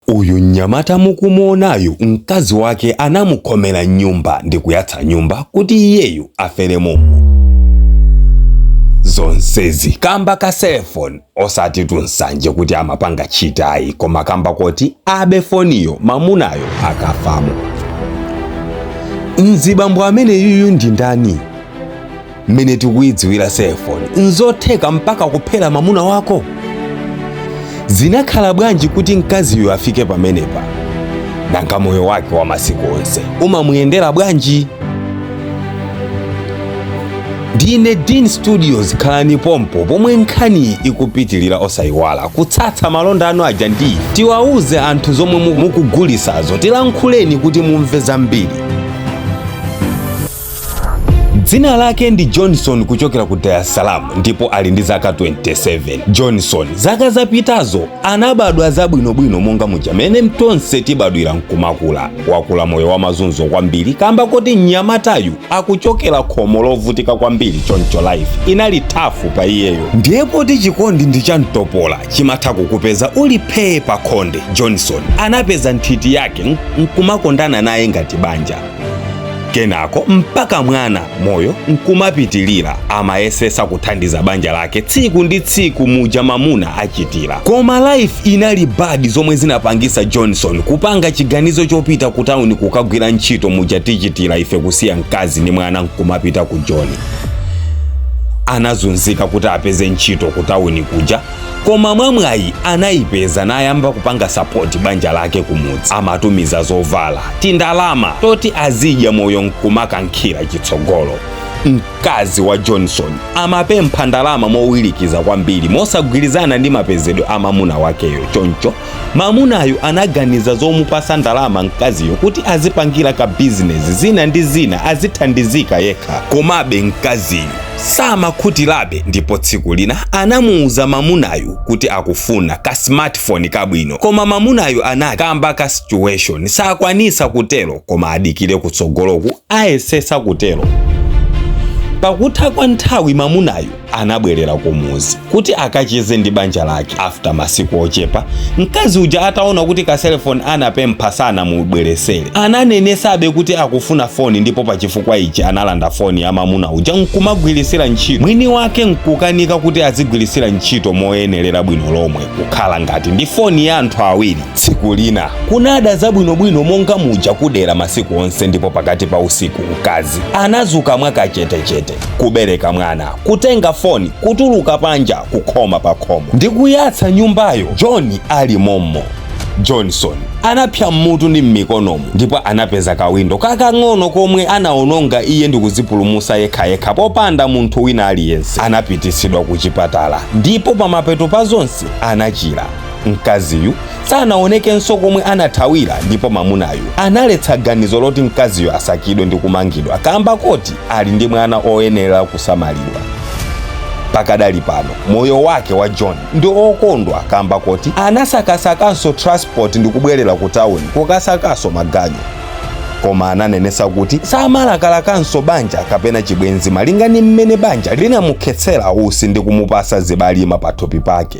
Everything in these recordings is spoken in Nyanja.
Uyu mnyamata mukumuonayu, mkazi wake anamukhomera nyumba ndi kuyatsa nyumba kuti iyeyu afere momo. Zonsezi kamba ka cellphone, osati tunsanje kuti amapanga chitayi, koma kamba koti abe foniyo mamunayo akafamo. Mzibambo amene yuyu ndi ndani? Mmene tikuyidziwira cellphone, nzotheka mpaka kuphera mamuna wako? Zinakhala bwanji kuti mkaziyo afike pamenepa? Nanga moyo wake wa masiku onse umamuyendera bwanji? Ndine Dean Studios, khalani pompo pomwe nkhani ikupitilira. Osayiwala kutsatsa malonda anu aja ndi tiwauze anthu zomwe mukugulisazo. Tilankhuleni kuti mumve zambiri. Dzina lake ndi Johnson, kuchokera ku Dar es Salaam, ndipo ali ndi zaka 27. Johnson zaka zapitazo anabadwa zabwinobwino monga muja mene tonse tibadwira nkumakula. Wakula moyo wa mazunzo kwambiri kamba koti mnyamatayu akuchokera khomo lovutika kwambiri, choncho life inali tough pa iyeyo. Ndiye poti chikondi ndi chamtopola, chimatha kukupeza uli phee pa khonde, Johnson anapeza nthiti yake nkumakondana naye ngati banja, kenako mpaka mwana. Moyo nkumapitilira, amayesesa kuthandiza banja lake tsiku ndi tsiku muja mamuna achitira, koma life inali bad, zomwe zinapangisa Johnson kupanga chiganizo chopita ku tawuni kukagwira ntchito muja tichitira ife, kusiya mkazi ndi mwana nkumapita ku Joni. Anazunzika kuti apeze ntchito ku tawuni kuja, koma mwamwayi anayipeza nayamba kupanga support banja lake kumudzi. Amatumiza zovala, tindalama toti azidya, moyo nkumakankhira chitsogolo. Mkazi wa Johnson amapempha ndalama mowirikiza kwambiri, mosagwirizana ndi mapezedwe a mamuna wakeyo. Choncho mamunayo anaganiza zomupasa ndalama mkaziyo kuti azipangira ka bizinesi zina ndi zina, azithandizika yekha. Komabe mkaziyo samakhutirabe, ndipo tsiku lina anamuwuza mamunayo kuti akufuna ka smartphone kabwino, koma mamunayo anati kamba ka situation sakwanisa kutero, koma adikire kutsogoloku ayesesa kutero. Pakutha kwa nthawi mamunayo anabwerera kumuzi kuti akacheze ndi banja lake. After masiku ochepa, mkazi uja ataona kuti ka cellphone anapempha sanamubweresere, ananenesabe kuti akufuna foni, ndipo pachifukwa ichi analanda foni ya mamuna uja nkumagwirisira ntchito mwini wake, nkukanika kuti azigwirisira ntchito moyenerera bwino lomwe, kukhala ngati ndi foni ya anthu awiri. Tsiku lina kunada zabwinobwino monga muja kudera masiku onse, ndipo pakati pa usiku mkazi anazuka mwakachetechete, kubereka mwana, kutenga foni, kutuluka panja, kukhoma pa khomo ndi kuyatsa nyumbayo John ali mommo. Johnson anapsa mmutu ndi m'mikonomo, ndipo anapeza kawindo kakang'ono komwe anaononga iye ndi kuzipulumusa yekhayekha popanda munthu wina aliyense. Anapitisidwa ku chipatala ndipo pamapeto pa zonse anachira. Mkaziyu sanaonekenso komwe anathawira, ndipo mamunayu analetsa ganizo loti mkaziyo asakidwe ndi kumangidwa kamba koti ali ndi mwana oyenera kusamalidwa. Pakadali pano moyo wake wa John ndi okondwa kamba koti anasakasakanso transport ndi kubwerera ku tawuni kukasakaso maganyu, koma ananenesa kuti samalakalakanso banja kapena chibwenzi, malinga ndi mmene banja linamukhetsera usi ndi kumupasa zibalima pathupi pake.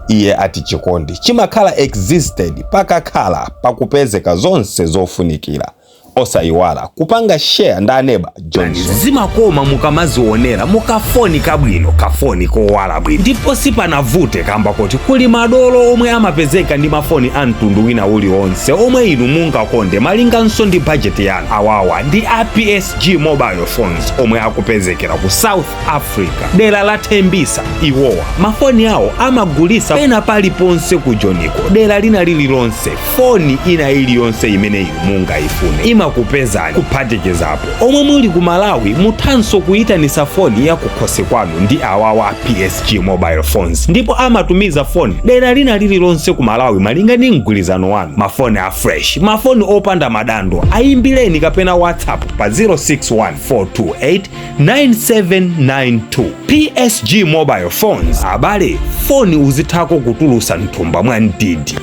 Iye ati chikondi chimakhala existed pakakhala pakupezeka zonse zofunikira. Osayiwala kupanga share ndi aneba. Johnson, zimakoma mukamazionera mukafoni kabwino, kafoni kowala bwino, ndipo sipanavute kamba kuti kuli madolo omwe amapezeka ndi mafoni a mtundu wina uliwonse omwe inu mungakonde, malinganso ndi bajeti yanu. Awawa ndi a PSG Mobile Phones omwe akupezekera ku South Africa, dera la Tembisa. Iwowa mafoni awo amagulisa pena paliponse ku Joniko, dera lina lililonse. Foni ina iliyonse imene inu mungayifune imakupezani. Kuphatikizapo omwe muli ku Malawi, muthanso kuyitanisa foni ya kukhosi kwanu ndi awawa PSG Mobile Phones, ndipo amatumiza foni dera lina lililonse ku Malawi malinga ndi mgwirizano wanu. Mafoni a fresh, mafoni opanda madando. Ayimbireni kapena WhatsApp pa 061 428 9792. PSG Mobile Phones, abale, foni uzithako kutulusa mthumba mwa mdidi.